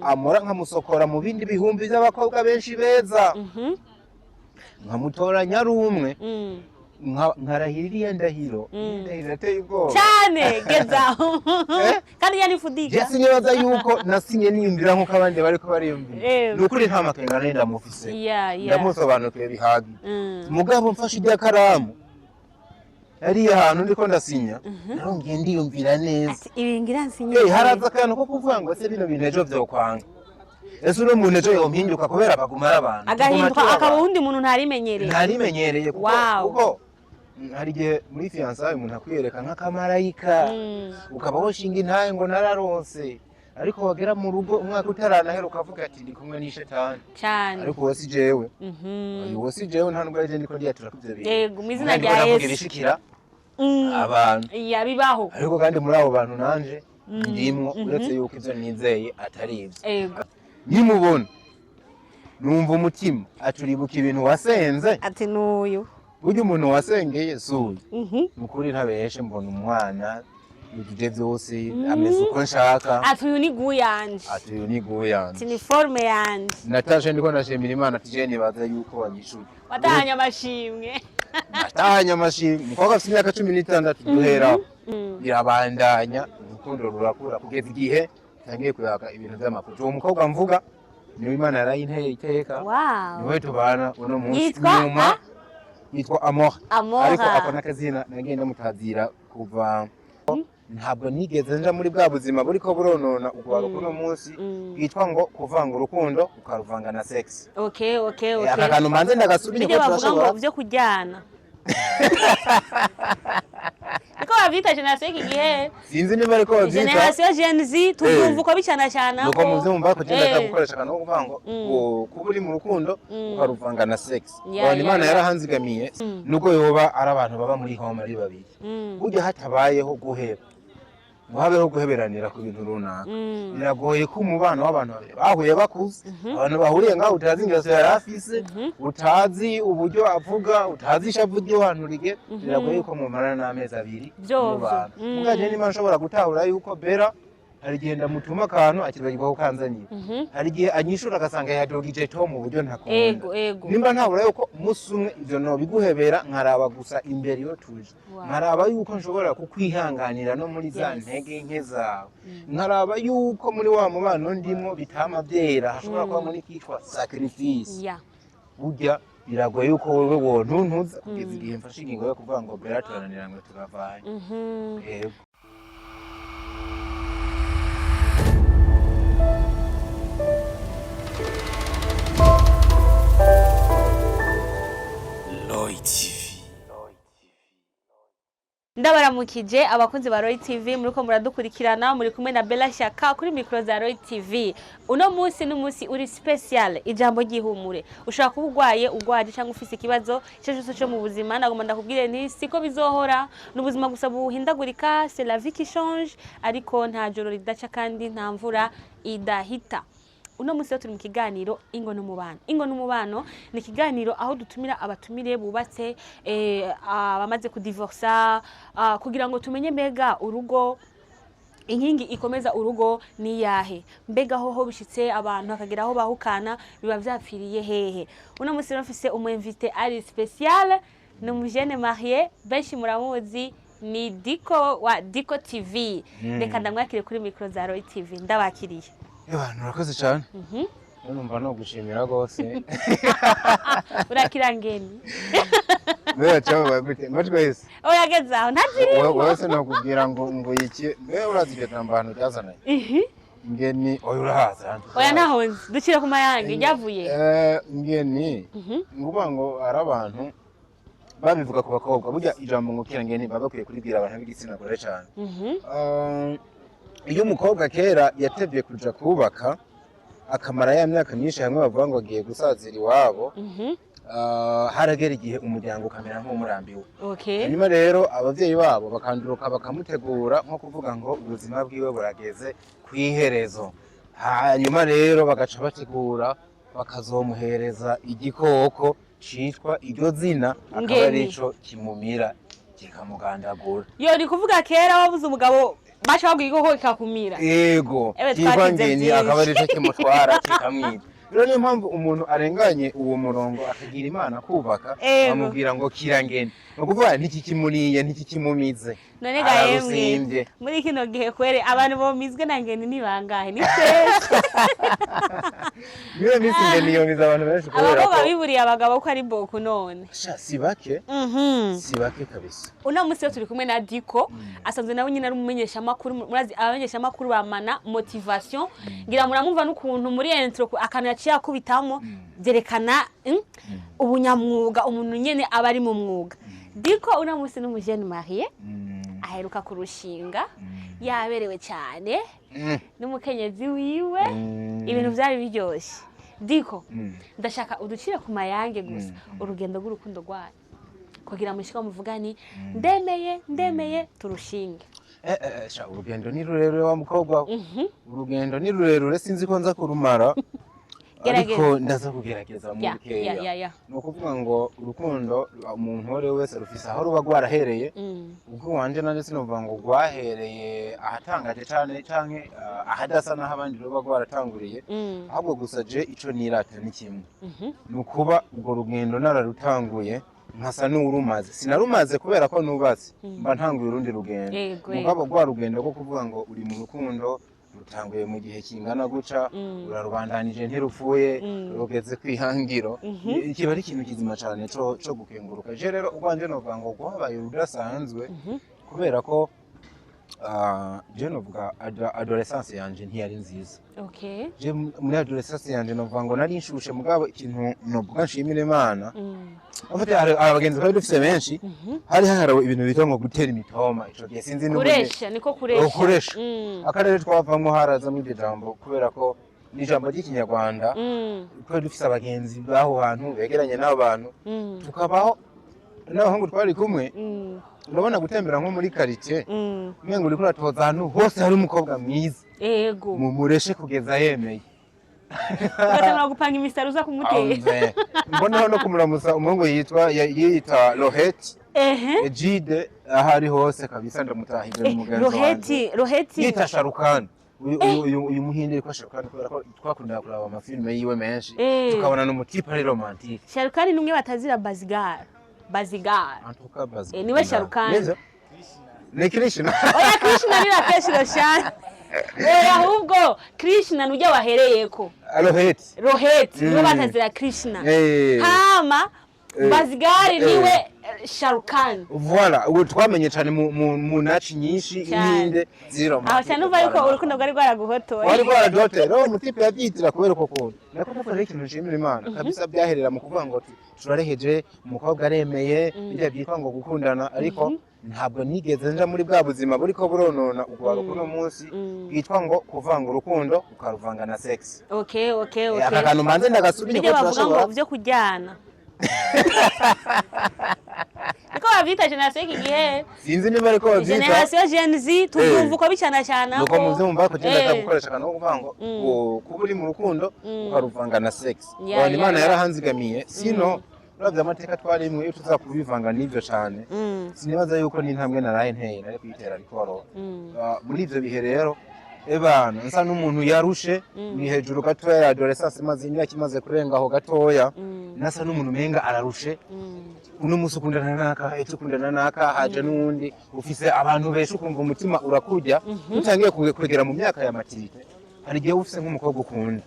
Amora nkamusokora mu bindi bihumbi by'abakobwa benshi beza, nkamutoranya ari umwe, nkarahira iriya ndahiro. Iriya ndahiro irateye ubwoba. Cyane, gezaho. Eh? Kandi yanifudika. Je sinibaza yuko nasinye niyumvira nk'uko abandi bariko bariyumvira. Ni ukuri nta makenga nari ndamufise, ndamusobanukiwe bihagije. Mugabo mfashe irya karamu hariya hantu ndiko ndasinya, narongeye ndiyumvira neza. Ati ibi ngira nsinye. Haraza akantu ko kuvuga ngo ese bino bintu ejo vyokwanga, ese uno muntu ejo yompinduka? Kubera baguma ari abantu, tuguma Agahinduka turi akaba abantu. uwundi muntu ntarimenyereye. Ntarimenyereye kuko kuko hari igihe muri fiançailles umuntu akwiyereka nk'akamarayika, ukaba woshinga intahe ngo nararonse, ariko wagera mu rugo umwaka utaranahera ukavuga ati ndi kumwe n'ishetani. Cyane. Ariko uwo si jewe. Uwo si jewe, nta nubwo ari je ndiko ndiyatura kuvyo bintu. Yego, mu izina Mugabo ndiko rya ndavuga Yesu. ibishikira abantu. Ya, bibaho. Ariko kandi muri abo bantu nanje ndimwo, uretse yuko ivyo nizeye atari ivyo. Nkimubona numva umutima aturibuka ibintu wasenze. Ati n'uyu. Burya umuntu wasengeye si uyu. Ni ukuri ntabeshe, mbona umwana yujuje vyose, ameze uko nshaka. Ati uyu ni goût yanje. Ati uyu ni goût yanje. Ati ni forme yanje. Natashe ndiko ndashimira Imana ati je nibaza yuko wanyishuye. Watahanye amashimwe. Natahanye amashimwe. Umukobwa afite imyaka 16 duheraho, birabandanya, urukundo rurakura kugeza igihe ntangiye kuyaka ibintu vy'amafuti. Uwo mukobwa mvuga niwe Imana yarayinteye iteka, niwe tubana uno munsi. Yitwa? Nyuma yitwa Amora. Amora. Ariko ako n'akazina nagiye ndamutazira kuva. Ntabwo nigeze nja muri bwa buzima buriko buronona ugwaruka uno munsi, bwitwa ngo kuvanga urukundo ukaruvanga na sex. Aka kantu mbanze ndagasubire Bijya ko bavuga ngo turashobora vyo kujyana, niko bavyita génération y'iki gihe. Sinzi niba ariko bavyita. Génération Gen Z, tuvyumva uko bicanacana. Nuko muvyumva ko genda gukoresha akantu ko kuvuga ngo kuba uri mu rukundo ukaruvanga na sex. Abantu Imana yarahanzigamiye, nubwo yoba ari abantu baba muri home ari babiri, burya hatabayeho guheba ngo habeho guheberanira ku bintu runaka, biragoye ko umubano w'abantu babiri bahuye bakuze, abantu bahuriye ngaho utazi ingeso yari afise, utazi uburyo avuga, utazi ishavu ry'ahantu rigera, biragoye ko mumarana n'amezi 2 Vyovyo. mubana. Mugaje niba nshobora gutahura yuko Bera hari igihe ndamutuma akantu akibagirwa kukanzanira, hari igihe anyishura agasanga yadogije to mu buryo ntakunda. Ego ego. Nimba ntabura yuko umunsi umwe ivyo nobiguhebera, nkaraba gusa imbere iyo tuje, nkaraba yuko nshobora kukwihanganira no muri za ntege nke zawe, nkaraba yuko muri wa mubano ndimwo bitama byera, hashobora kubamo n'ikitwa sacrifice. Burya biragoye yuko wewe wontuntuza kugeza igihe mfashe ingingo yo kuvuga ngo Bera turananira ngo turavanye. Yego. Lloyd TV. Ndabaramukije abakunzi ba Roy TV muriko muradukurikirana, muri kumwe na Bella Shaka kuri micro za Roy TV. Uno munsi ni umunsi uri special, ijambo ry'ihumure. Ushobora kuba urwaye, urwaje cyangwa ufise ikibazo icyo cyose cyo mu buzima, nagomba ndakubwire nti siko bizohora, ni ubuzima gusa buhindagurika, c'est la vie qui change, ariko nta joro ridaca kandi nta mvura idahita. Uno munsi rero turi mu kiganiro Ingo n'Umubano. Ingo n'Umubano ni ikiganiro aho dutumira abatumire bubatse, abamaze kudivorsa, kugira ngo tumenye mbega urugo, inkingi ikomeza urugo ni yahe, mbega hoho bishitse abantu bakagera aho bahukana biba vyapfiriye hehe. Uno munsi rero mfise umu invité ari spécial, ni umujene marié, benshi muramuzi, ni Diko wa Diko TV. Reka ndamwakire kuri micro za Roy TV. Ndabakiriye. Abantu urakoze cyane. Numva no gushimira rwose. Urakira ngeni. Mbega cyangwa gute ngo twese? Oya, geze aho ntazirimo. Wowe se nokubwira ngo iki? Mbe urazi iryo jambo ahantu ryazananye? Ngeni oya, urahaza? Oya, ntaho nzi, dukire ku mayange ryavuye. Ngeni nguvuga ngo hari abantu babivuga ku bakobwa. Burya ijambo ngo kira ngeni baba bakwiye kuribwira abantu b'igitsina gore cyane. Iyo umukobwa kera yatevye kuja kubaka, akamara ya myaka myinshi hamwe bavuga ngo agiye gusazira iwabo, haragera igihe umuryango ukamera nk'umurambiwe. Hanyuma rero abavyeyi babo bakanduruka bakamutegura, nko kuvuga ngo ubuzima bwiwe burageze kw'iherezo. Hanyuma rero bagaca bategura bakazomuhereza igikoko citwa iryo zina, akaba Ngeni. arico kimumira, kikamugandagura. Yo, ni kuvuga kera wabuze umugabo. Baca babwira igikoko kikakumira. Ego. Ewe, Cyitwa twakize ngeni, byinshi. akaba arico kimutwara kikamwica. Rero niyo mpamvu umuntu arenganye uwo murongo akagira Imana kubaka, bamubwira ngo kirangeni, ni ukuvuga ntikikimuriye, ntikikimumize. None ga yemwe, Ararusimbye. muri kino gihe kwere abantu bomizwe na ngeni ni bangahe? Ni twese. Niyo minsi ngeni yomiza abantu benshi kubera Abakobwa ko biburiye abagabo ko ari boku none. Sha, si bake, si bake kabisa. Uno munsi rero turi kumwe na Diko, asanzwe nawe nyine ari umumenyeshamakuru. Murazi abamenyeshamakuru bamana motivation, ngira muramumva n'ukuntu muri intro akantu yaciye akubitamo byerekana ubunyamwuga, umuntu nyene aba ari mu mwuga. Diko uno munsi ni umujene marié, aheruka kurushinga, yaberewe cyane n'umukenyezi wiwe. Ibintu byari biryoshye. Diko, ndashaka uducire ku mayange gusa urugendo rw'urukundo rwanyu kugira mushika muvugani ndemeye, ndemeye turushinge. Sha, urugendo ni rurerure wa mukobwa we. Urugendo ni rurerure, sinzi ko nza kurumara. Gerageza. Ariko ndaza kugerageza mu bikeya. Ya. Ni ukuvuga ngo urukundo umuntu uwo ari we wese rufise aho ruba rwarahereye. Ubwo wanje nanje sinovuga ngo rwahereye ahatangaje cane canke ahadasa n'aho abandi ruba rwaratanguriye. Ahubwo gusa je ico nirata ni kimwe, ni ukuba urwo rugendo nararutanguye nkasa n'urumaze. Sinarumaze kubera ko nubatse, mba ntanguye urundi rugendo. Mugabo rwa rugendo rwo kuvuga ngo uri mu rukundo rutanguye mu gihe kingana guca, urarubandanije ntirupfuye, rugeze kwihangiro, kiba ari ikintu kizima cane co gukenguruka. Je rero ubwanje novuga ngo rwabaye rudasanzwe kubera ko je novuga adolescence yanje ntiyari nziza. Je muri adolescence yanje novuga ngo nari nshushe, mugabo ikintu novuga nshimira Imana, afite hari abagenzi twari dufise benshi, hari haharawe ibintu bita ngo gutera imitoma ico gihe, sinzi n'ubundi. Kuresha, niko kuresha. Kuresha. Akarere twavamwo harazamwo iryo jambo kubera ko ni ijambo ry'Ikinyarwanda. Twari dufise abagenzi b'aho hantu begeranye n'abo bantu, tukabaho n'abahungu twari kumwe. Urabona gutembera nko muri quartier, umengo uriko uratoza ahantu hose hari umukobwa mwiza, mumureshe kugeza yemeye. Ugatangura gupanga imisaro uza kumutera. Amve. Mboneho no kumuramusa umuhungu yitwa yiyita Rohet Ejide, aho ari hose kabisa ndamutahije mugenzi wanje. Roheti, Roheti. Yita Sharukani. Uyu muhinde yitwa Sharukani kubera ko twakunda kuraba amafilme yiwe menshi, tukabona n'umutipe ari romantique. Sharukani ni umwe batazira Bazigara, Bazigara. En tout cas, Bazigara. Niwe Sharukani. Neza? Ni Krishna. Oya, Krishna ni Rakesh Roshan. Oya, ahubwo Krishna nujya wahereyeko. Rohet. Roheti niwe batazira Krishna. Hama Bazigari niwe Sharukani. Voilà, ubu twamenye cyane mu naci nyinshi Cyane. impinde ziri Aho romantique. cyane umva yuko urukundo rwari rwaraguhotoye. Wari rwaradote rero umutipe yabyitira kubera uko kuntu nako ndavuga. Ikintu nshimira Imana kabisa, byaherera mu kuvuga ngo turareheje, umukobwa aremeye, bijya byitwa ngo gukundana. Ariko ntabwo nigeze nja muri bwa buzima buriko buronona ugwaruka uno munsi, bwitwa ngo kuvanga urukundo ukaruvanga na sex. Aka kantu mbanze ndagasubire Bijya ko bavuga ngo turashobora byo kujyana, niko bavyita génération y'iki gihe. Sinzi niba ariko bavyita. Génération Gen Z, tuvyumva uko bicana cyane. Nuko muvyumva ko genda gukoresha akantu ko kuvuga ngo kuba uri mu rukundo ukaruvanga na sex. Abantu Imana yarahanzigamiye, sino uravye amateka twarimwe, iyo tuza kubivanga n'ivyo cane, sinibaza yuko n'intambwe naraye nteye nari kuyitera rikoroha. Muri ivyo bihe rero, ebana nsa n'umuntu yarushe, ni hejuru gatoya ya adolescence, imaze imyaka imaze kurenga aho gatoya, nasa n'umuntu umenga ararushe. Uno musi ukundana naka, ejo ukundana naka, haje n'uwundi, ufise abantu benshi, ukumva umutima urakurya. Utangiye kwegera mu myaka ya maturité, hari igihe ufise nk'umukobwa ukunda,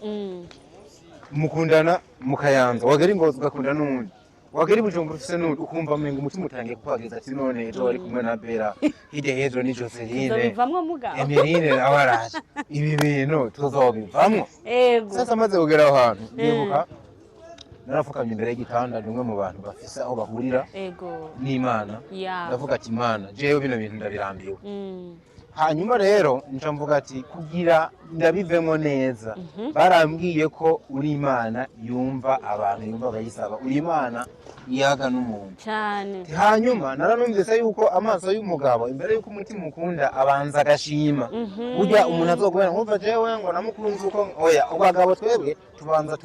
mukundana mukayanza, wagera ingozi ugakunda n'uwundi, wagera i Bujumbura ufise n'uwundi, ukumva umenga umutima utangiye kukwagiriza ati none ejo wari kumwe na Bera, hirya y'ejo ni Joseline, Tuzobivamwo mugabo. Emeline nawe araje, ibi bintu tuzobivamwo? Sasa maze kugera aho hantu, ndibuka narapfukamye imbere y'igitanda, ni umwe mu bantu bafise aho bahurira n'Imana. Ndavuga ati Imana, jewe bino bintu ndabirambiwe. Hanyuma rero nca mvuga ati kugira ndabivemo neza, barambwiye ko uri Imana yumva abantu, yumva abayisaba, uri Imana. Iyaga n'umuntu. Cyane. Hanyuma naranumvise yuko amaso y'umugabo, imbere yuko umutima ukunda, abanza agashima. Burya umuntu azokubera nkumva jewe ngo namukunze uko, oya, abagabo twebwe tubanza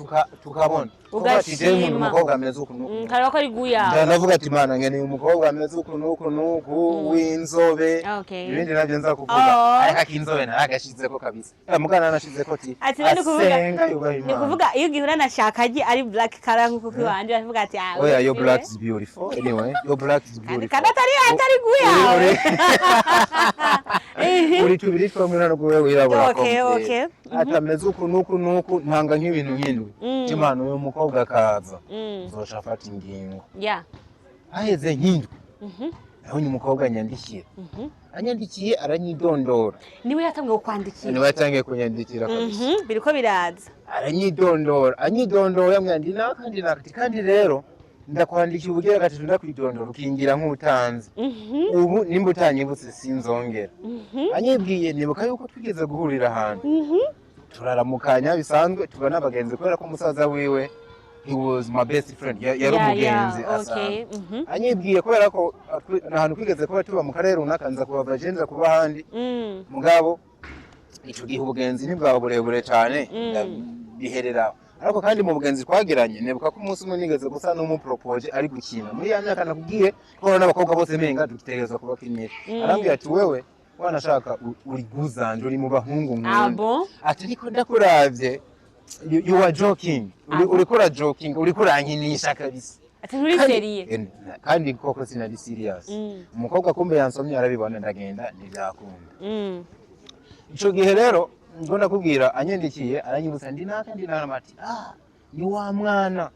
tukabona. Tukavuga ati, jewe nkunda Ugashima. umukobwa ameze uku n'uku. Kareba ko ari guyawe. Ndavuga ati: "Imana, nkeneye umukobwa ameze uku n'uku n'uku, w'inzobe." Ibindi nabyo nza kuvuga. Ariko akinzobe naragashizeko kabisa. Mugana narashizeko ati Ati rero ni ukuvuga- asenga, yubaha Ni Imana. ukuvuga iyo ugihura na Shakagi ari black color nkuko kwiwanje, baravuga ati: "Ah, Oya, your siwe." black is beautiful. Anyway, your black is kandi beautiful. kandi atari guyawe. Uri tubiri twamwe nta nubwo wewe wirabura. Complete. Atameze uku n'uku n'uku, ntanga nk'ibintu nk'indwi. Imana, uyu mukobwa akaza, uzoca afata ingingo. Haheze nk'indwi, nabonye umukobwa anyandikira. Anyandikiye, aranyidondora. Niwe yatangiye kukwandikira? Niwe yatangiye kunyandikira kabisa. Biriko biraza. Aranyidondora, anyidondora, mwandi naka ndi naka. Ati, kandi rero ndakwandikiye ubugira gatatu, ndakwidondora ukingira nk'utanzi. Ubu nimba utanyibutse sinzongera. Anyibwiye, nibuka yuko twigeze guhurira ahantu, turaramukanya bisanzwe, tuba n'abagenzi kubera ko umusaza wiwe, he was my best friend. Yari umugenzi asanzwe. Anyibwiye kubera ko ahantu twigeze kuba tuba mu karere runaka, nza kuhava je nza kuba ahandi. Mugabo ico gihe ubugenzi ntibwaba burebure cane, ndabiherera. Ariko kandi mu bugenzi twagiranye, nibuka ko umunsi umwe nigeze gusa n'umuporopoje ari gukina muri ya myaka nakubwiye twahura n'abakobwa bose menga dutegerezwa kubakinira. Arambwira ati: "Wewe wanashaka uri guzanje, uri mu bahungu Ah nkunda." bon? Ati: "Ariko ndakuravye, you are joking, uriko ura joking, uriko urankinisha kabisa." Ati: "Nturi sérieux." Kandi koko sinari serious. Umukobwa kumbe yansomye arabibona, ndagenda ntibyakunda. Ico gihe rero ngo ndakubwira, anyandikiye aranyibutsa ndi naka ndi naka, ati: "Ah, ni wa mwana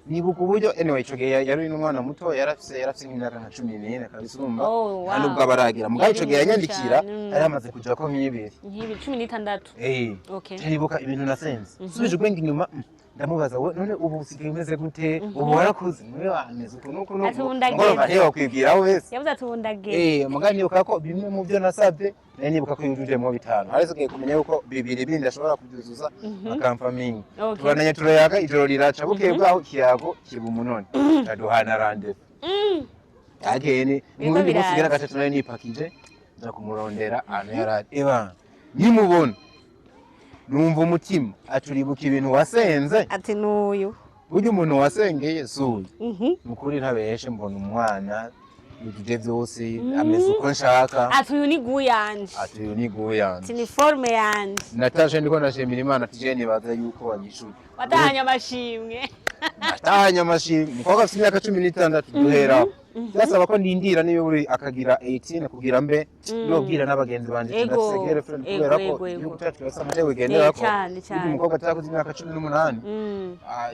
nibuka uburyo." Anyway, ico gihe yari n'umwana muto, yarafise nk'imyaka nka 14 kabisa, urumva. Oh, Nta nubwo aba aragira. Mugabo ico gihe Yari yanyandikira muto cane. Yari amaze kujako nk'ibiri. Nk'ibi 16. Nibuka ibintu nasenze nsubije ubwenge inyuma, ndamubaza: "We none ubu usigaye umeze gute? Ubu warakuze muri wameze uku n'uku n'uku." Ati: "Ubu ndageze." Ngorova ntiyokwibwira wese. Yavuze ati: "Ubu ndageze." Mugabo nibuka ko bimwe mu byo nasabye, nari nibuka ko yujujemo bitanu, harisigaye kumenya yuko bibiri bindi ashobora kubyuzuza akamfaminga. Turananya, turayaga, ijoro riraca. Bukeye bwaho ikiyago kiba umunoni, ndaduhana rendez-vous. Agene Biriko mu wundi munsi biraza. ugera gatatu nari nipakije nza kumurondera ahantu yari ari. Eba nimubona numva umutima aturibuka ibintu wasenze. Ati: "N'uyu." Burya umuntu wasengeye si uyu. Ni ukuri ntabeshe, mbona umwana yujuje byose, ameze uko nshaka. Ati: "Uyu ni guyanje." Ati: "Uyu ni guyanje." Ati: "Ni forme yanje." Natashe ndiko ndashimira Imana, ati: "Je nibaza yuko wanyishuye." Watahanye amashimwe. Natahanye amashimwe. Umukobwa afite imyaka 16 duheraho, byasaba ko ndindira niba uri akagira 18 kugira mbe nobwira n'abagenzi banje ndafise girlfriend, kubera ko igihugu cyacu kirasa amategeko igenderako. Cane, Burya cane. umukobwa atarakuze imyaka 18,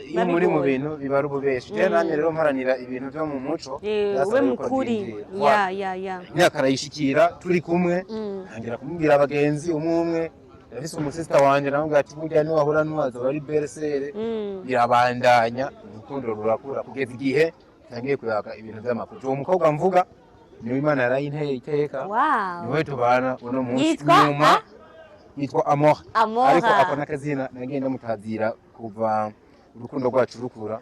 iyo muri mu Biba bigoye. bintu biba ari ububeshi. Jewe nanjye rero mparanira ibintu byo mu muco, byasaba Ube yuko mukuri. ndindira. Ya. Imyaka arayishikira turi kumwe, ntangira kumubwira abagenzi umwe umwe. Ndafise umusista wanje, namubwira ati: "Burya niwahura n'uwaza bari belle-sœur." Birabandanya, urukundo rurakura kugeza igihe ntangiye kuyaka ibintu vy'amakuru. Uwo mukobwa mvuga niwe Imana yarayinteye iteka, niwe tubana uno munsi. Yitwa Nyuma yitwa Amora. Amora. Ariko ako n'akazina nagiye ndamutazira kuva urukundo rwacu rukura.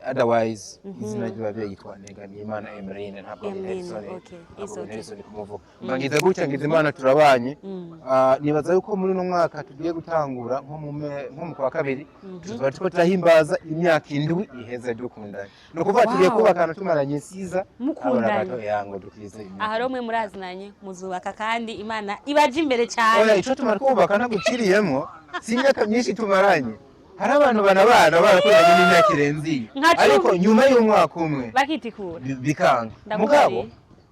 Otherwise izina ry'ababyeyi yitwa Negamiyimana Emeline, ntabwo ari Emeline, Nelson. Okay. It's Ntabwo okay. Nelson kumuvuga ngize gutya, ngize Imana turabanye. Nibaza yuko muri uno mwaka tugiye gutangura nko mu kwa kabiri, tuzoba turiko turahimbaza imyaka 7 iheze dukundanye. Ni ukuvuga tugiye kubakana tumaranye siza. Mukundanye. Abura gato yango dukwize imyaka. Aha rero mwe murazinanye, muzubaka kandi Imana ibaje imbere cyane. Oya, ico tumara kubaka ntaguciriyemwo, si imyaka myinshi tumaranye. Hari abantu banabana barakundanye n'imyaka irenze iyo, Nka 10. ariko nyuma y'umwaka umwe Bakitikura. bikanga. Ndakubariye. Mugabo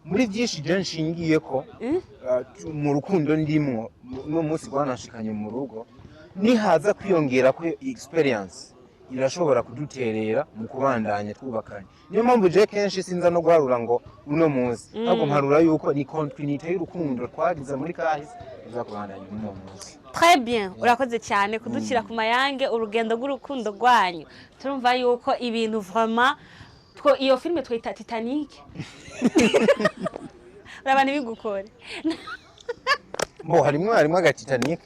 muri byinshi je nshingiye ko mu rukundo ndimwo no munsi rwanashikanye mu rugo, nihaza kwiyongera ko experience irashobora kuduterera mu kubandanya twubakanye. Niyo mpamvu je kenshi sinza no guharura ngo uno munsi, ahubwo mparura yuko ni continuité y'urukundo twagize muri kahise tuza kubandanya uno munsi. Très bien, urakoze cyane kuducira ku mayange urugendo rw'urukundo rwanyu. Turumva yuko ibintu vraiment two iyo filime twita Titanic. Urabana ibigukore. Bo harimwo aga Titanic,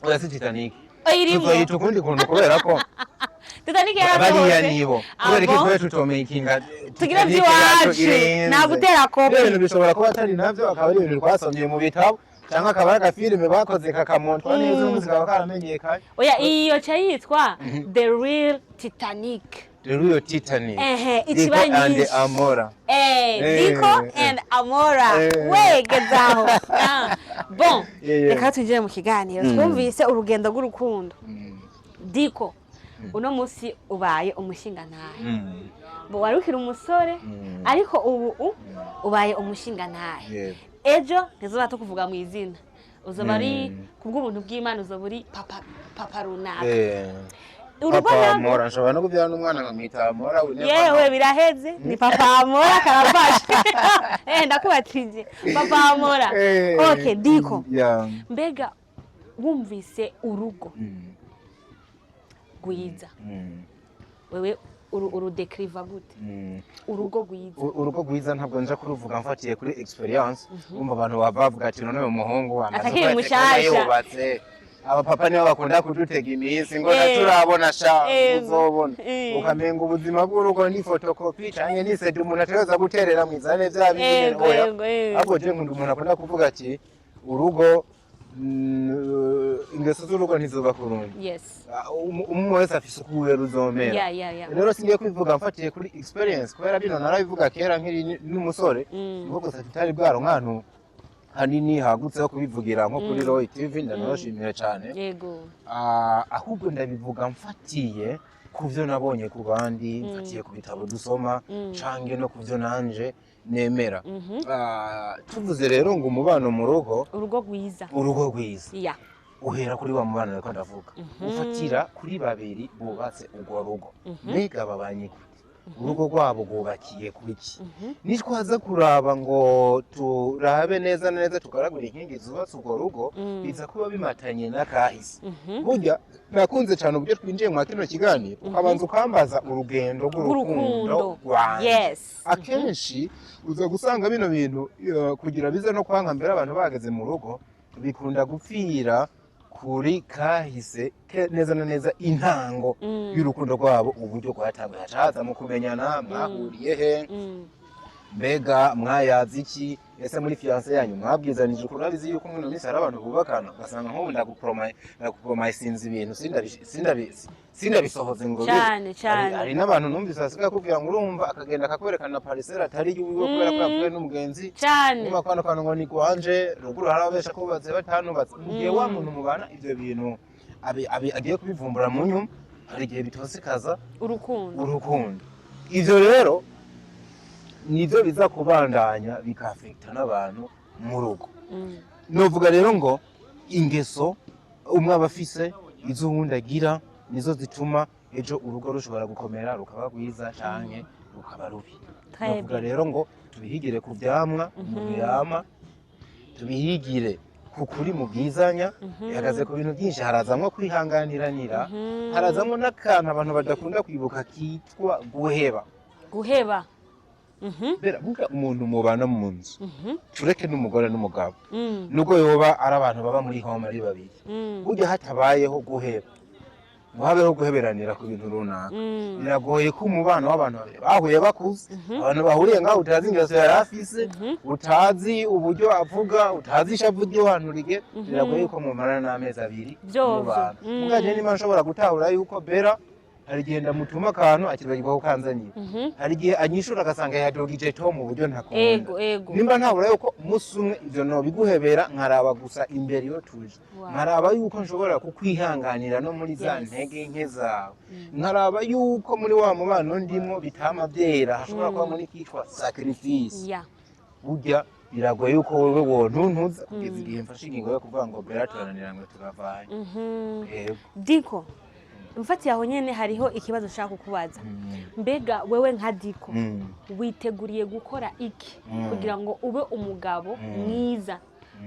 oya si Titanic. Irimo. Tuzoyita ukundi kuntu kubera ko Titanic Bariya yarasohotse. nibo. Ah, Kubera iki bon? twe tutomakinga Tugira Titanic yacu iby'iwacu. irenze? Nta gutera kopi. Ibyo bintu bishobora kuba atari navyo, akaba ari ibintu twasomye mu bitabo, cyangwa akaba ari agafilime bakoze kakamontwa neza, umunsi kaba karamenyekanye. Oya, iyo ca yitwa The Real Titanic. The Real Titanic. Ehe, Diko ikiba and nyinshi. Amora. Diko and Amora. Wegezaho. Ah, bon. Reka twinjire mu kiganiro. Twumvise urugendo rw'urukundo. Diko, uno munsi ubaye umushingantahe. Bo wari ukiri umusore, ariko ubu ubaye umushingantahe. Ejo ntizoba tukuvuga mu izina, uzoba ari kubw'ubuntu bw'Imana, uzoba uri papa, papa runaka. Urugo Papa narwo Amora, nshobora no kubyara n'umwana nkamwita Amora, we never Yewe, know. biraheze, ni papa Amora, karafashe. Ndakubatije papa Amora. Okay, Diko, mbega wumvise urugo rwiza, wewe urudekriva gute, urugo rwiza? Urugo rwiza ntabwo nja kuruvuga mfatiye kuri experience. Umva, abantu bava bavuga ati: "None uyu muhungu amaze Atakiri ukwezi kumwe mushasha." yubatse." Abapapa nibo bakunda kudutega iminsi ngo "Naturabona sha, uzobona." Ukamenga ubuzima bw'urugo ni photocopy canke ni CD umuntu ategereza guterera mwizane vya bindi nyene. Oya. Ego, ego. Ahubwo je nkunda umuntu akunda kuvuga ati: "Urugo, ingeso z'urugo ntizuba ku rundi." Ah, umwe wese afise uko uwe ruzomera. Rero singiye kwivuga mfatiye kuri experience, kubera bino narabivuga kera nkiri n'umusore, nuko gusa tutari bwaro nk'ahantu hanini hagutse ho kubivugira nko kuri Roy TV. Ndanabashimiye cyane. Ah, ahubwo ndabivuga mfatiye ku byo nabonye ku bandi, mfatiye ku bitabo dusoma, canke no ku byo nanje nemera. Ah, tuvuze rero ngo umubano mu rugo, Urugo rwiza. Urugo rwiza uhera kuri wa mubano ariko ndavuga, ufatira kuri babiri bubatse urwo rugo. Mbega babanye gute? Urugo rwabo rwubakiye kuki? Nitwaza kuraba ngo turabe neza na neza, tugaragura inkingi zubatse urwo rugo, biza kuba bimatanye n'akahise. Burya nakunze cyane uburyo twinjiye mwa kino kiganiro, ukabanza ukambaza urugendo rw'urukundo rw'urukundo rwanjye. Akenshi uza gusanga bino bintu, kugira bize no kwanga mbere abantu bageze mu rugo, bikunda gupfira kuri kahise neza na neza intango y'urukundo rwabo, uburyo rwatanguye. Hacaza mu kumenyana, mwahuriye he? Mbega mwayazi iki? Ese muri fiancé yanyu mwabwizanije ukuri? Urabizi yuko muri ino minsi hari abantu bubakana, ugasanga nk'ubu ndagupromisinze ibintu, sindabisohoze ngo bibe. Cyane cyane. Hari n'abantu numvise basigaye akubwira ngo urumva, akagenda akakwerekana parcelle atari iyiwe kubera ko yapfuye n'umugenzi. Niba kano kantu ngo ni gwanje, ruguru hari ababesha ko bubatse batanubatse. Mu gihe wa muntu mubana ivyo bintu agiye kubivumbura mu nyuma, hari igihe bitosekaza urukundo. Urukundo. Ivyo rero nivyo biza kubandanya bikafekta n'abantu mu rugo. Novuga rero ngo ingeso umwe aba afise, izo uwundi agira, nizo zituma ejo urugo rushobora gukomera rukaba rwiza canke rukaba rubi. Très Novuga bien. rero ngo tubihigire ku vyamwa umuntu yama, tubihigire ku kuri mu bwizanya. Bihagaze ku bintu byinshi, harazamwo kwihanganiranira, harazamwo n'akantu abantu badakunda kwibuka kitwa guheba. Guheba. Bera burya umuntu mubana mu nzu, tureke n'umugore n'umugabo, nubwo yoba ari abantu baba muri home ari babiri, burya hatabayeho guheba, ngo habeho guheberanira ku bintu runaka, biragoye ko umubano w'abantu babiri bahuye bakuze, abantu bahuriye ngaho, utazi ingeso yari afise, utazi uburyo avuga, utazi ishavu ry'ahantu rigera, biragoye ko mumarana n'amezi 2 Vyovyo. mubana. Mugaje niba nshobora gutahura yuko Bera hari igihe ndamutuma akantu akibagirwa kukanzanira, hari igihe anyishura agasanga yadogije to mu buryo ntakunda, Ego ego. nimba ntabura yuko umunsi umwe ivyo nobiguhebera, nkaraba gusa imbere iyo tuje, nkaraba yuko nshobora kukwihanganira no muri za ntege nke zawe, nkaraba yuko muri wa mubano ndimwo bitama byera, hashobora kubamo n'ikitwa sacrifice, burya biragoye yuko wewe wontuntuza kugeza igihe mfashe ingingo yo kuvuga ngo Bera turananira ngo turavanye. Yego. Diko, mfatiye aho nyene, hariho ikibazo nshaka kukubaza. Mbega wewe nka Diko, witeguriye gukora iki kugira ngo ube umugabo mwiza,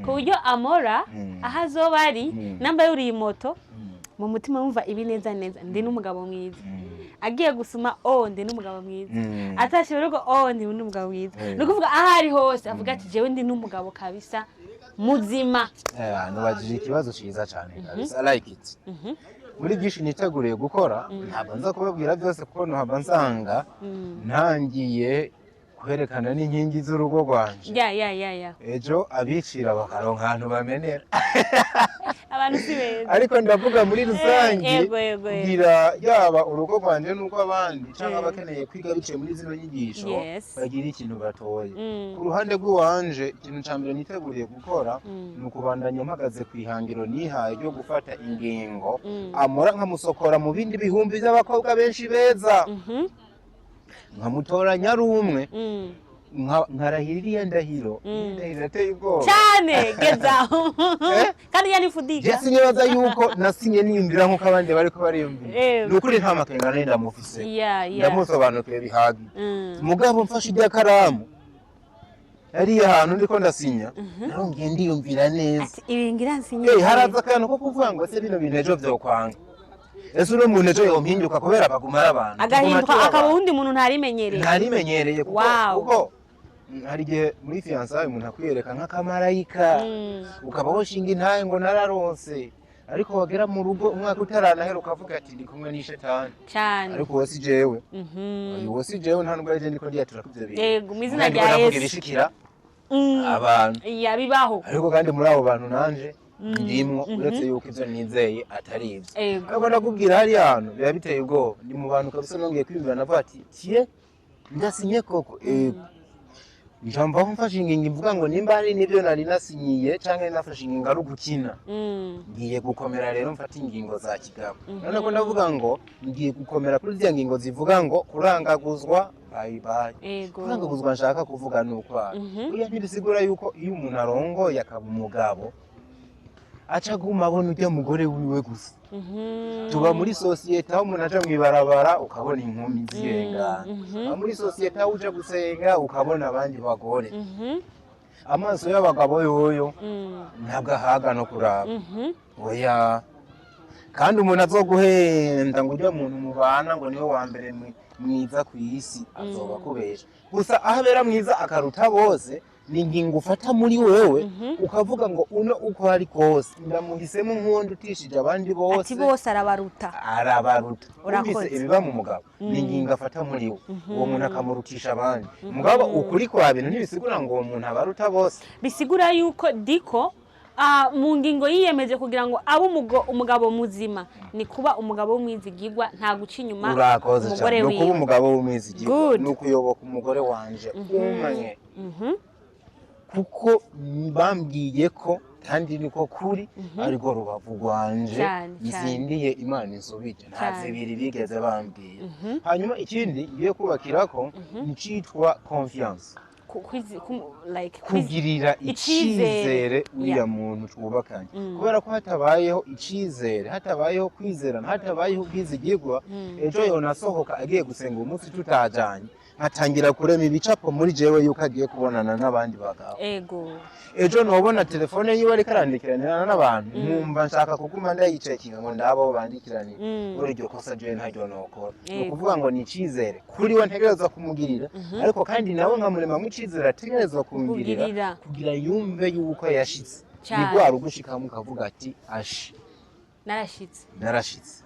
ku buryo Amora aho azoba ari, namba yuriye moto, mu mutima wumva ibi neza neza: "Ndi n'umugabo mwiza"? Agiye gusuma: "Oh, ndi n'umugabo mwiza." Atashe urugo: "Oh, ndi n'umugabo mwiza." Ni ukuvuga aho ari hose avuga ati: "Jewe ndi n'umugabo kabisa muzima." Nubajije ikibazo ciza cane kabisa, I like it. Muri byinshi niteguriye gukora, ntabwo nza kubabwira byose kuko ntabwo nsanga ntangiye kwerekana n'inkingi z'urugo rwanje. Ya. Ejo abicira bakaronka ahantu bamenera. Abantu si beza. Ariko ndavuga muri rusange, Yego, yego, yego. kugira yaba urugo rwanje n'urw'abandi cyangwa abakeneye kwiga biciye muri zino nyigisho bagira ikintu batoye. Ku ruhande rw'iwanje, ikintu cya mbere niteguriye gukora ni ukubandanya mpagaze ku ihangiro nihaye ryo gufata ingingo amora nkamusokora mu bindi bihumbi by'abakobwa benshi beza, nkamutoranya ari umwe, nkarahira iriya ndahiro. Iriya ndahiro irateye ubwoba. Cyane, gezaho. Eh? Kandi yanifudika. Je sinibaza yuko nasinye niyumvira nk'uko abandi bariko bariyumvira. Ni ukuri, nta makenga nari ndamufise, ndamusobanukiwe bihagije. Mugabo mfashe irya karamu hariya hantu ndiko ndasinya, narongeye ndiyumvira neza. Ati ibi ngira nsinye. Eh, haraza akantu ko kuvuga ngo ese bino bintu ejo vyokwanga, ese uno muntu ejo yompinduka? Kubera baguma ari abantu, tuguma Agahinduka tuba akaba abantu. uwundi muntu ntarimenyereye. Ntarimenyereye kuko kuko hari igihe muri fiançailles umuntu akwiyereka nk'akamarayika, ukaba woshinga intahe ngo nararonse, ariko wagera mu rugo umwaka utaranahera ukavuga ati ndi kumwe n'ishetani. Ariko uwo si jewe. Uwo si jewe, nta nubwo ari je ndiko ndiyatura kuvyo bintu. Yego, mu izina Kandi rya ndiko ndavuga Yesu. ibishikira abantu. Ya, bibaho. Ariko kandi muri abo bantu nanje ndimwo, uretse yuko ivyo nizeye atari ivyo. Ariko ndakubwira, hariya hantu biba biteye ubwoba. Ni mu bantu kabisa nongeye kwiyumvira, navuga ati tiye ndasinye koko. Ego, njambaho mfashe ingingo ivuga ngo nimba hari n'ibyo nari nasinyiye canke nafashe ingingo ari ugukina, ngiye gukomera rero mfate ingingo za kigabo. None ko ndavuga ngo ngiye gukomera kuri ziriya ngingo zivuga ngo kurangaguzwa, bye bye. Kurangaguzwa nshaka kuvuga ni ukwara buriya ntibisigura yuko iyo umuntu arongoye akaba umugabo aca aguma abona ujya mugore wiwe gusa. Tuba muri sosiyete aho umuntu aja mw'ibarabara ukabona inkumi zirengana. Tuba muri sosiyete aho uja gusenga ukabona abandi bagore. Amaso y'abagabo yoyo ntabwo ahaga no kuraba. Oya, kandi umuntu azoguhenda ngo ujya muntu mubana ngo niwe wa mbere mwiza ku isi, azoba akubesha gusa. Aho abera mwiza akaruta bose ni ingingo ufata muri wewe, ukavuga ngo uno uko ari kose ndamuhisemo nk'uwo utishije abandi bose. Ati bose arabaruta. Arabaruta. Urakoze. Wumvise ibiba mu mugabo ni ingingo afata muri we, uwo muntu akamurutisha abandi. Mugabo ukuri kwa bintu ntibisigura ngo uwo muntu abaruta bose. Bisigura yuko Diko mu ngingo yiyemeje kugira ngo abe umugabo muzima ni kuba umugabo w'umwizigirwa, nta guca inyuma Urakoze umugore cyane. Ni ukuba wiwe. umugabo w'umwizigirwa, Good. ni ukuyoboka umugore wanje umwe, kuko bambwiye ko, kandi niko kuri, ariko rubavu rwanje Cyane, cyane. nzindiye Imana insubije nta zibiri bigeze bambwiye. Hanyuma ikindi ngiye kubakirako ni citwa confiance. Like, Kugirira icizere. Icizere uriya muntu twubakanye, kubera ko hatabayeho icizere, hatabayeho kwizerana, hatabayeho ubwizigirwa, ejo yonasohoka agiye gusenga umunsi tutajanye, nkatangira kurema ibicapo muri jewe yuko agiye kubonana n'abandi bagabo. Ejo nobona telefone yiwe ariko arandikiranira n'abantu, nkumva nshaka kuguma ndayicekinga ngo ndabo bandikiranira. Muri iryo kosa jewe ntaryo nokora. Ni ukuvuga ngo ni icizere kuri we ntegerezwa kumugirira, ariko kandi nawe nkamuremamo icizere ategerezwa kumugirira Kugirira. kugira yumve yuko yashitse. Ni rwa rugushikamo ukavuga ati ashi, Narashitse. Narashitse.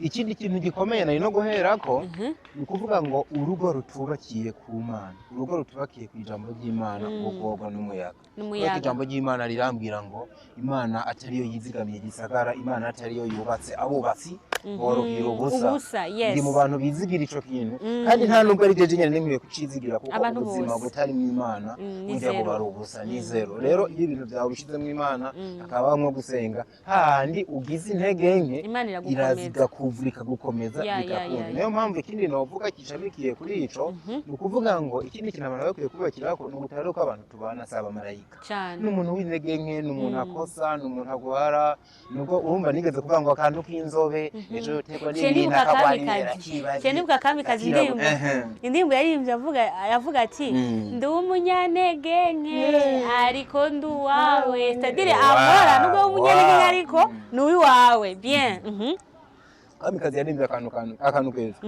Ikindi kintu gikomeye nari no guherako ni ukuvuga ngo urugo rutubakiye ku Mana, urugo rutubakiye ku ijambo ry'Imana, rugorwa n'umuyaga. Kubera ko N'umuyaga. ijambo ry'Imana rirambwira ngo Imana atariyo yizigamiye igisagara, Imana atariyo yubatse, abubatsi borohera ubusa. Ubusa, yes. Ndi mu bantu bizigira ico kintu, kandi nta nubwo ari jeje nyene nkwiye kucizigira, kuko Abantu ubuzima bose. butarimo Imana Ni burya zero. buba ari ubusa, ni zero. Rero iyo ibintu byawe ubishizemo Imana, hakabamwo gusenga, hahandi ugize intege nke Imana iragukomeza. iraza igakuvura, ikagukomeza, bigakunda. Niyo mpamvu ikindi novuga gishamikiye kuri ico ni ukuvuga ngo ikindi kintu abantu bakwiye kubakirako ni ugutara ko abantu tubana si abamarayika. N'umuntu w'intege nke, ni umuntu akosa, ni umuntu agwara. Nubwo urumva nigeze kuvuga ngo akantu k'inzobe ejo yoterwa Ciye n'ibintu nibuka akagwara Kamikazi. ibera. Ciye nibuka Kamikazi, indirimbo. Indirimbo yaririmbye avuga, avuga ati ndi umunyantege nke ariko ndi uwawe, c'est-à-dire amora nubwo uri umunyantege nke ariko ni uwiwawe, bien. Kamikazi yaririmbye akantu keza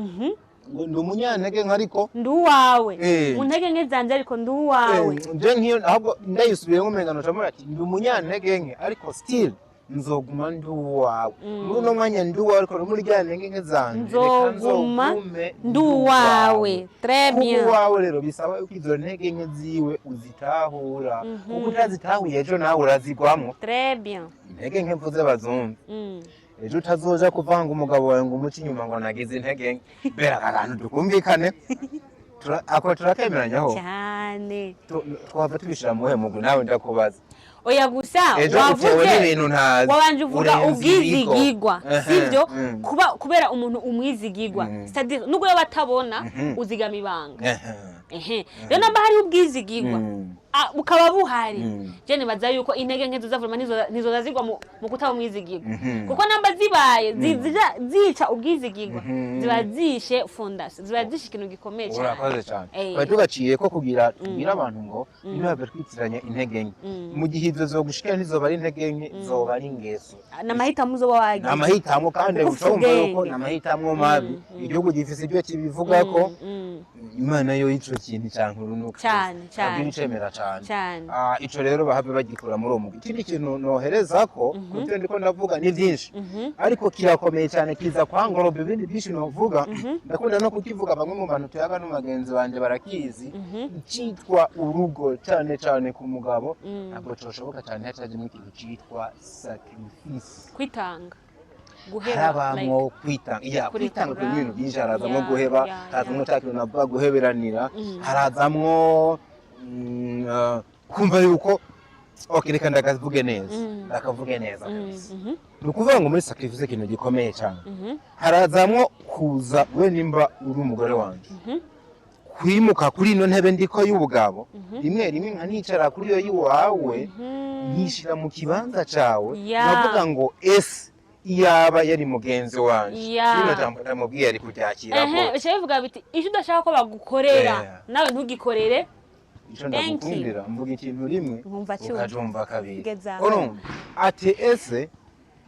ngo ndi umunyantege nke ariko Ndi uwawe. Mu ntege nke zanje ariko ndi uwawe. Je nk'iyo ahubwo ndayisubiyemo umenga nocamura ati ndi umunyantege nke ariko still Nzoguma ndi uwawe. Muri uno mwanya ndi uwawe, ariko no muri rya ntege nke zanje, reka Nzoguma nzogume ndi uwawe. Très Kuba bien. uwawe rero bisaba yuko izo ntege nke ziwe uzitahura, kuko utazitahuye ejo nawe urazigwamwo. Très bien. Intege nke mvuze bazumve. Ejo utazoja kuvanga umugabo wawe ngo umuce inyuma ngo nagize intege nke. Bera aka kantu tukumvikane. Ako turakemeranyaho? Cyane. Twava tubishira muhe mugwi? Nawe ndakubaza. Oya, gusa Ejo utewe wavuze n'ibintu ntazi, wabanje uvuga urenze ibigo. ubwizigigwa, sivyo? Kuba kubera umuntu umwizigigwa, c'est-à-dire nubwo yaba atabona, uzigama ibanga. Ehe, rero namba hariho ubwizigigwa, bukaba buhari, je nibaza yuko intege nke zizavuma ntizoza zigwa mu kutaba umwizigigwa, kuko namba zibaye zica ubwizigigwa, ziba zishe fondation, ziba zishe ikintu gikomeye cyane. Urakoze cyane. Twari tugaciye ko kugira tubwire abantu ngo ntibave twitiranya intege nke. Mu gihe ivyo zogushikira, ntizoba ari intege nke, zoba ari ingeso. Ni amahitamo uzoba Ni wagize. amahitamo kandi Kuko uca wumva yuko ubwenge. ni amahitamo mabi. Igihugu gifise ibyo kibivugako. Imana yo ico kintu cankurunuka. Cyane, cyane. Icemera cane. Cyane. Ah, ico rero bahave bagikura muri uwo mugwi. Ikindi kintu nohereza ko kuvyo ndiko ndavuga ni vyinshi, ariko kirakomeye cyane, kiza kwangoroba ibindi byinshi novuga. Ndakunda no kukivuga, bamwe mu bantu tuyaga no bagenzi banje barakizi. Icitwa urugo, cyane cyane ku mugabo, ntabwo coshoboka cyane hatajemo ikintu citwa sacrifice. Kwitanga, guheba. Harabamwo kwitanga, ya. Kurekura. Kwitanga kuri ibintu byinshi, harazamwo guheba, harazamwo cya kintu navuga guheberanira, harazamwo kumva yuko okay, reka ndakavuge neza, ndakavuge neza kabisa. Ni ukuvuga ngo muri sacrifice, ikintu gikomeye cyane, harazamwo kuza we nimba uri umugore wanje, kwimuka kuri ino ntebe ndiko y'ubugabo, rimwe rimwe nkanicara kuri iyo y'iwawe, nkishira mu kibanza cawe, nkavuga ngo ese iyaba yari mugenzi wanje, rino jambo ndamubwiye ari kuryakira Ehe, ko bica bivuga biti icyo udashaka ko bagukorera, nawe ntugikorere. Ico Thank you. ndagukundira, mvuga ikintu rimwe, Nkumva cyumva. ukajumva kabiri. Geza aho. Urumva ati ese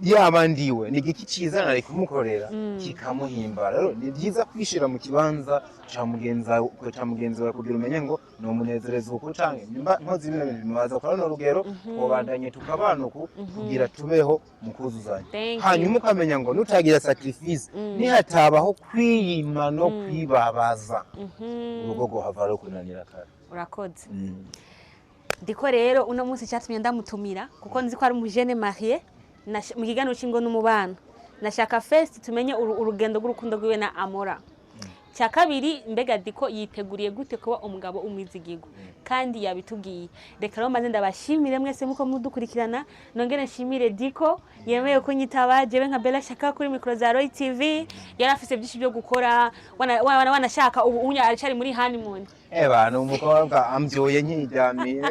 yaba ndiwe, ni igiki ciza nari kumukorera kikamuhimbara? Rero ni byiza kwishira mu kibanza ca mugenzi wawe kugira umenye ngo nomunezereza uku, canke nimba nkoze bino bintu bimubaza kwa runo rugero, twobandanye tukabana uku kugira tubeho mu kuzuzanya. Thank you. Hanyuma ukamenya ngo nutagira sacrifice, nihatabaho kwiyima no kwibabaza, urugo rwohava rukunanira kare. Urakoze. Ndiko rero uno munsi cyatumye ndamutumira, kuko nzi ko ari umujene marié, mu kiganiro cy'ingo n'umubano nashaka first tumenye urugendo rw'urukundo rwiwe na Amora. Cya kabiri, mbega Diko yiteguriye gute kuba umugabo umwizigirwa? Kandi yabitubwiye. Reka rero maze ndabashimire mwese muko mudukurikirana, nongere nshimire Diko yemeye kunyitaba jewe nka Bella Shaka kuri micro za Roy TV. Yari afise byinshi byo gukora, wanashaka ubu unya aracari muri honeymoon. Eba ni umukobwa ambyuye nkiryamiye.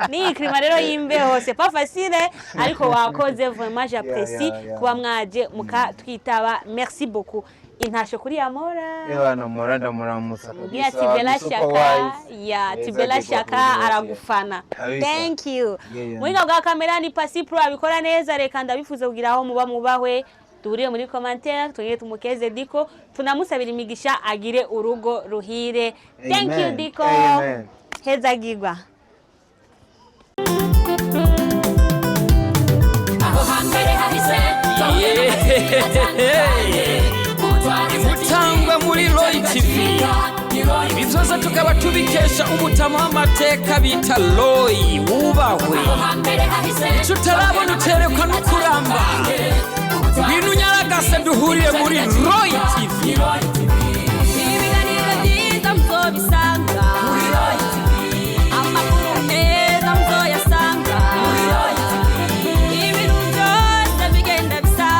Ni climat rero y'imbeho, c'est pas facile, ariko wakoze, vraiment j'apprécie kuba mwaje mukatwitaba. Merci beaucoup. Intasho kuri Amora. Eba namora ndamuramutsa. Mbwira ati Bella Shaka ya ati Bella Shaka aragufana. Kabisa. Thank you. Yeah. Muhinga bwa kamera ni Pasi Pro, abikora neza. Reka ndabifuza kugira aho muba mubahwe. Duhurire muri commentaire, tugire tumukeze Diko, tunamusabira imigisha agire urugo ruhire. Thank you. Amen. Diko. Amen. Hezagirwa. Aho hambere hahise twahuye n'amateka atandukanye. Mutangwa muri Roy TV. Ibi byose tukaba tubikesha umutama w'amateka bita Roy wubahwe. Aho hambere hahise Icyo utarabona uterekwa no kuramba. Ngwino unyaragase duhurire muri Roy TV. Ibiganiro byiza muzobisanga, amakuru meza muzoyasanga, ibintu byose bigenda bisa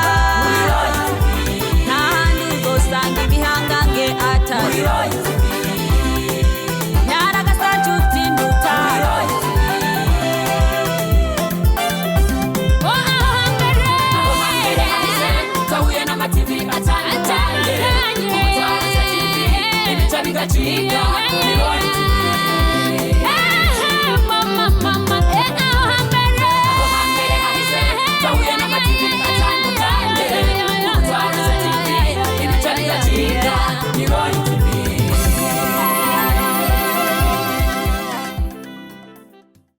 n'ahandi uzosanga ibihangange atari nyaragasa nshuti ndutaro. Oh, aho hambere. Aho hambere hahise twahuye n'amativi atandukanye. Umutwara TV, ibice bigacika.